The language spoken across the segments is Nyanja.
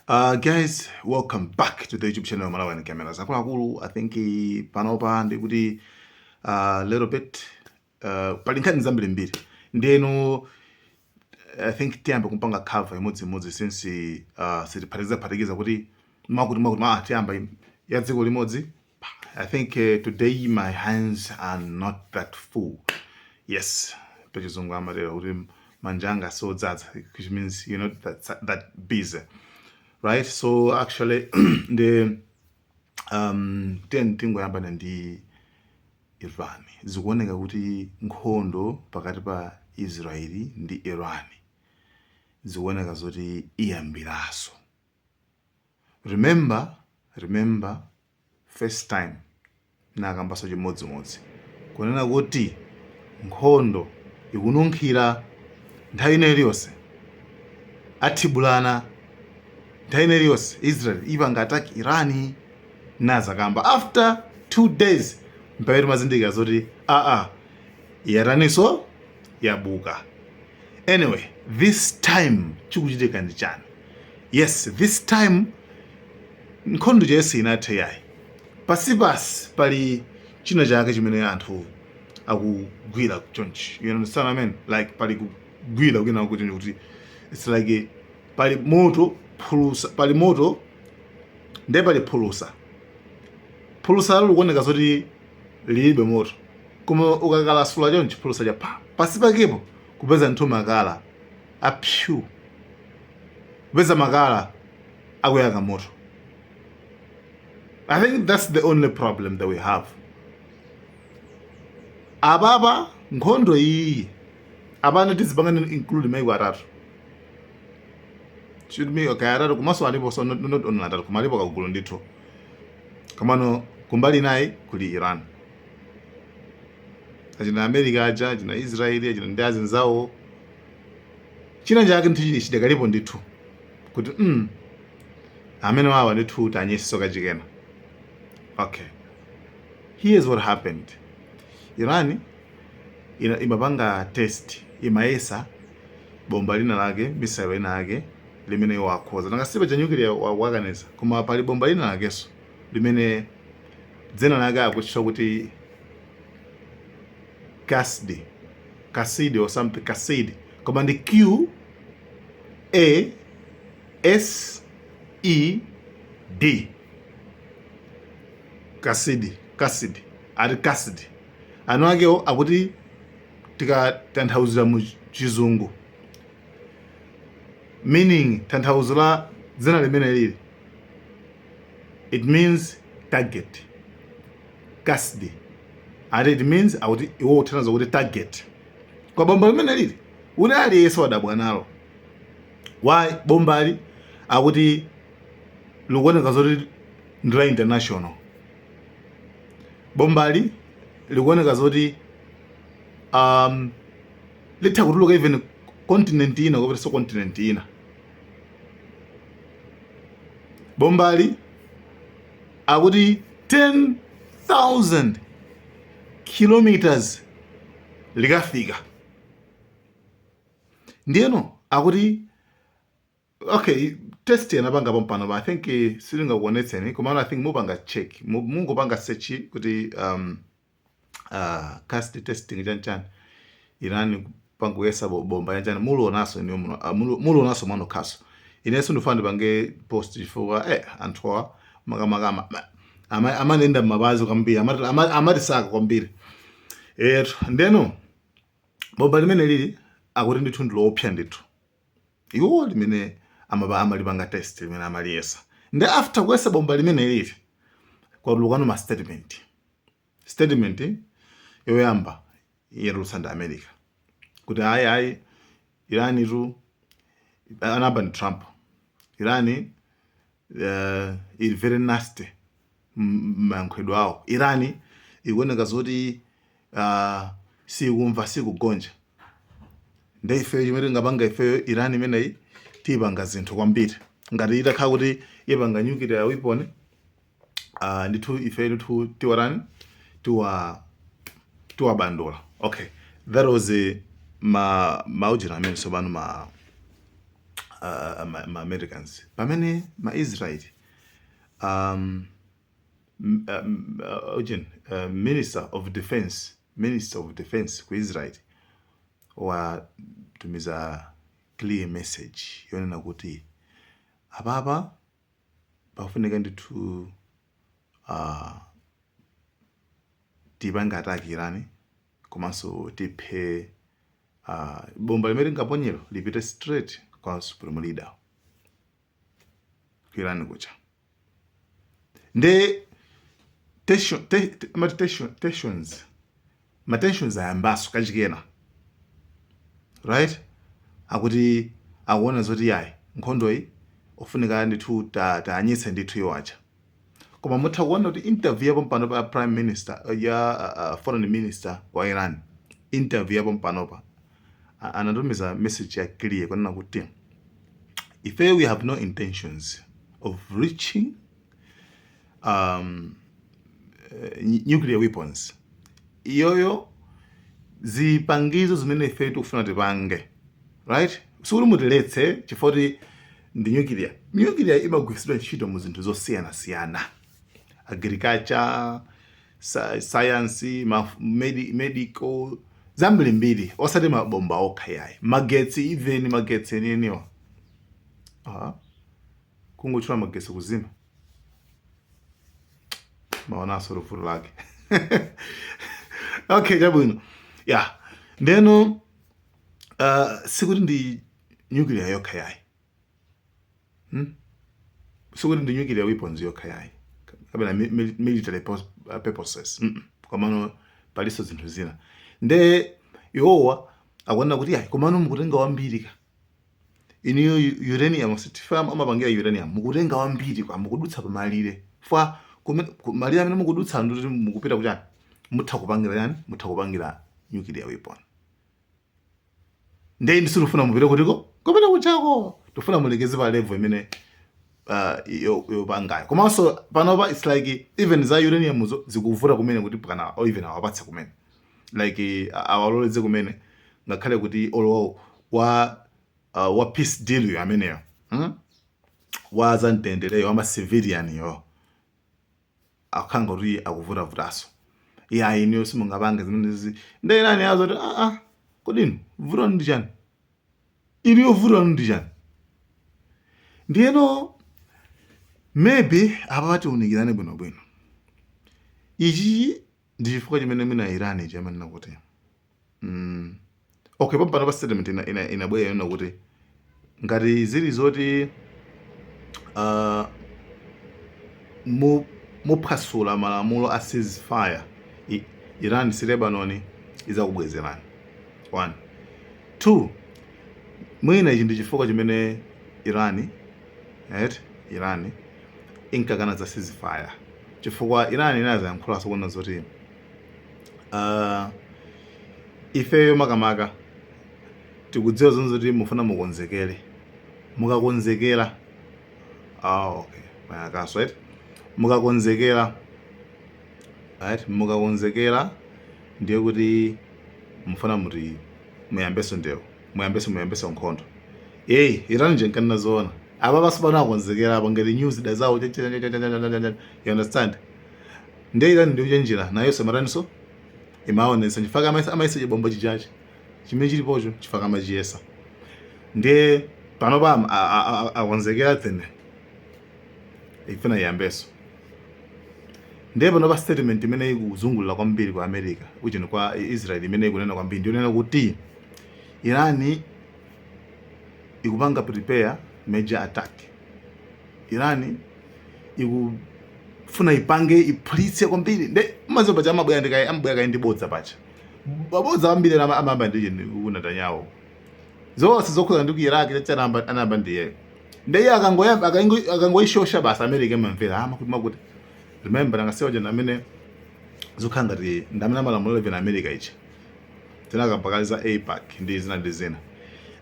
Guys, welcome back to the YouTube channel Malawi Cameras. Akuluakulu, I think panopa ndikuti little bit pali nkhani zambirimbiri, ndiyeno I think tiyambe kumpanga cover imodzimodzi since sitiphatikiza phatikiza kuti makuti makuti ma tiyamba ya dziko limodzi. I think today my hands are not that full. Yes, pachizungu amatero kuti manja anga sodzaza, which means you're not that busy, right? So actually the tingoyambana ndi Iran. Zikuoneka kuti nkhondo pakati pa Israeli ndi Iran zikuoneka zoti iyambiranso. Remember first time nakambaso chimodzimodzi kunena kuti nkhondo ikununkhira, nthawi ina iliyonse athibulana, nthawi ina iliyonse Israel ipanga attack Iran. Nazakamba after 2 days mpamene timazindikira zoti aa, yataninso, yabuka. Anyway, this time chikuchitika ndi chani? Yes, this time nkhondo chayese inathe yayi. Pasipasi pali china chake chimene anthu akugwira chonchi, you understand what I mean? Like pali kugwira kwina kuti it's like pali moto, phulusa, pali moto ndiye pali phulusa. Phulusa likuoneka zoti lilibe moto, koma ukakalasula chonchi phulusa cha pa pasi pakepo kupeza nthu makala apyu, kupeza makala akuyaka moto. I think that's the only problem that we have. Apapa nkhondo iyi apana tizipangani include maiko atatu, should be okay, atatu komanso alipo, so not only atatu koma alipo kagulu ndithu. Komano kumbali nayi kuli Iran, achina America aja, achina Israeli, achina ndi azinzawo. China chake ndithu chidakalipo ndithu kuti amene wawa ndithu tanyeso kachikena. Okay, here's what happened. Iran imapanga test, imayesa bomba lina lake, missile ina lake limene iwo akhoza nangasipa cha nuclear wakaneza, koma pali bomba lina lakenso limene dzina lake akutchula kuti Qasdi, Kasidi or something, Kasidi, koma ndi Qased, Kasidi, Kasidi, ati Kasidi. Anu akewo akuti tikatanthauzira mu Chizungu, meaning, tanthauzo la dzina limene lili, it means target. Kasdi ati it means, akuti iwo uthandiza kuti target kwa bomba limene lili kuti aliyense wadabwa nalo. Why? Bombali akuti likuoneka zoti ndi la international. Bombali likuoneka zoti litha kutuluka even continent ina kupitanso continent ina. Bombali akuti 10,000 kilometers likafika. Ndiyeno akuti okay, test yanapanga pompano, I think silingakuonetseni, komano I think mupanga check, mungopanga search kuti cast testing chanchani, Iran kupanga bomba yanchani, mulionaso iniyo muno, mulionaso mwanokhaso. Inenso ndifuna ndipange post chifukwa anthuwa makamaka amanenda m'mapazi kwambiri, amatisaka kwambiri etu. Ndeno bomba limene lili akuti ndithu ndiloopsa ndithu iwo limene amalipanga test, limene amaliyesa. Ndi after kuyesa bomba limene lili kwatulukano ma statement. Statement yoyamba yatulutsa ndi America kuti ayi ayi, Iran tu, anamba ndi Trump, Iran ili very nasty mayankhulidwe awo. Iran ikuoneka zoti sikumva, sikugonja. Nde ifeyo chimene tingapanga ifeyo, Iran imeneyi tiyipanga zinthu kwambiri. Ngati itakhala kuti ipanga nuclear weapon, ndithu ifeyo ndithu tiwarani, tiwabandula. Okay, that was ma maujira amene sopano ma Ma Americans, pamene ma Israel, ujeni, minister of defense ku Israel watumiza clear message yonena kuti apapa pafunika ndithu tipange attack Iran, komanso tiphe, bomba limene lingaponyero lipite straight kwa supreme leader ku Iran kucha. Nde tension, te, te, amati tension, tensions, ma tensions ayambaso kachikena, right? Akuti akuona zoti yayi, nkhondoyi ofunika ndithu tanyitse ndithu iwo aja. Koma mutha kuona kuti interview yapo mpano pa prime minister ya foreign minister wa Iran, interview yapo mpanopa anatumiza message ya clear kunena kuti ife we have no intentions of reaching nuclear weapons. Iyoyo zipangizo zimene ife tikufuna tipange, right, sikuti mutiletse chifukwa kuti ndi nuclear. Nuclear imagwiritsidwa ntchito mu zinthu zosiyanasiyana, agriculture, science, medical, zambirimbiri, osati mabomba okha yayi, magetsi, even magetsi enieniwa. Kungotchula magetsi kuzima, maonanso luvuto lake. Okay, chabwino ya. Ndeno sikuti ndi nuclear yokha yayi, Sikuti ndi nuclear weapons yokha yayi kapena military purposes. Komano palinso zinthu zina. Nde iwowa akuona kuti yayi, komano mukutenga wambiri ka iniyo uranium, sitifa amapangira uranium, mukutenga wambiri kwa mukudutsa pamalire fa malire amene mukudutsa, ndikuti mukupita kuchani, mutha kupangira yani, mutha kupangira nuclear weapon. Nde ndisirufuna mupite kutiko kupita kuchako, tifuna mulekeze pa level imene yopangayo. Komanso panopa it's like even za uranium zo zikuvuta kumene kuti kana or even awapatse kumene, like awaloleze kumene, ngakhale kuti olo wa peace deal yo ameneyo, Wa za mtendereyo, wa civilian yo, akhanga kuti akuvutavutaso, iya, iniyo simungapange zimenezi. Nde Irani yazo kuti ah ah, kodi inu vuto lanu ndi chani? Iniyo vuto lanu ndi chani? Ndiyeno maybe apa patiunikirane bwinobwino. Ichi ndi chifukwa chimene mwina Iran chamanena kuti okay, pompano pa statement inabwera inena kuti ngati zili zoti muphwasula malamulo a ceasefire, Iran si Lebanon, izakubwezerani. One, two, mwina ichi ndi chifukwa chimene Iran, right, Iran inkakana za ceasefire, chifukwa Iran inazayankhulanso kuona zoti ifeyo makamaka tikudziwa zonse zoti mufuna mukonzekere, mukakonzekera, ah, okay, mayakaso, right, mukakonzekera, right, mukakonzekera ndiye kuti mufuna muti muyambeso ndewu, muyambeso nkhondo. Eyi, Iran nje nkanena zoona. Apa basi pano akonzekera apa ngati news da zawo, you understand? Ndiye Iran ndiyo chenjera nayonso, imataniso, imaonetsa chifukwa amayesa chibombo chichachi chimene chilipocho, chifukwa amachiyesa. Ndiye panopa akonzekera, then ifuna iyambeso. Ndiye panopa statement imene ikuzungulira kwambiri ku America, uchini, kwa Israel, imene ikunena kwambiri ndiyonena kuti Iran ikupanga prepare major attack, Iran ikufuna ipange, iphulitse kwambiri. Nde maziwa pacha amabwera ndi amabwera kayi ndi bodza pacha, babodza ambiri amayamba ndi chini, ku Netanyahu, zonse zokhuza ndi ku Iraq chacha anayamba ndiye. Nde iye akangoyamba, akangoyishosha basi, America imamvera amakuti makuti. Remember, nangasiwa jana amene zikukhala ngati ndamene amalamulira even America ichi tinakamba za AIPAC ndi zina ndi zina.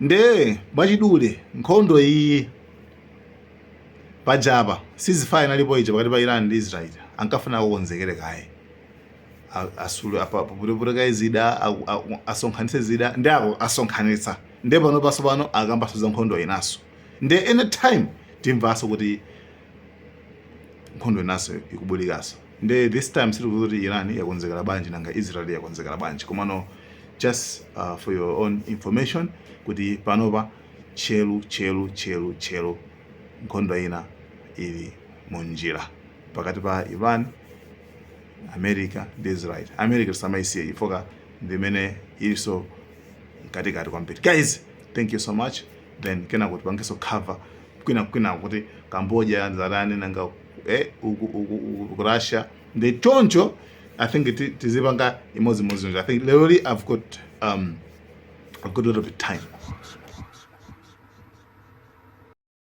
Nde mwachidule, nkhondo iyi pajapa ceasefire inalipo ija pakati pa Iran ndi Israel, ankafuna akukonzekere kaye, asulu apupute kaye zida, asonkhanitse zida, ndi ako asonkhanitsa. Nde pano paso pano akambaso za nkhondo inaso. Nde anytime timvanso kuti nkhondo inaso ikubulikanso. Nde this time sitikuti kuti Iran yakonzekera bwanji, nanga Israel yakonzekera bwanji. Komano just for your own information kuti panopa tcheru, tcheru, tcheru, tcheru, nkhondo ina ili munjira pakati pa Iran, America ndi Israel. America tisamaisiye ifoka, ndimene ilinso mkatikati kwambiri. Guys, thank you so much. Then kenako tipangenso cover kwina kwina kuti Cambodia zatani, nanga uku uku uku ku Russia ndi choncho. I think tizipanga imodzimodzi. I think leroli I've got a little bit time.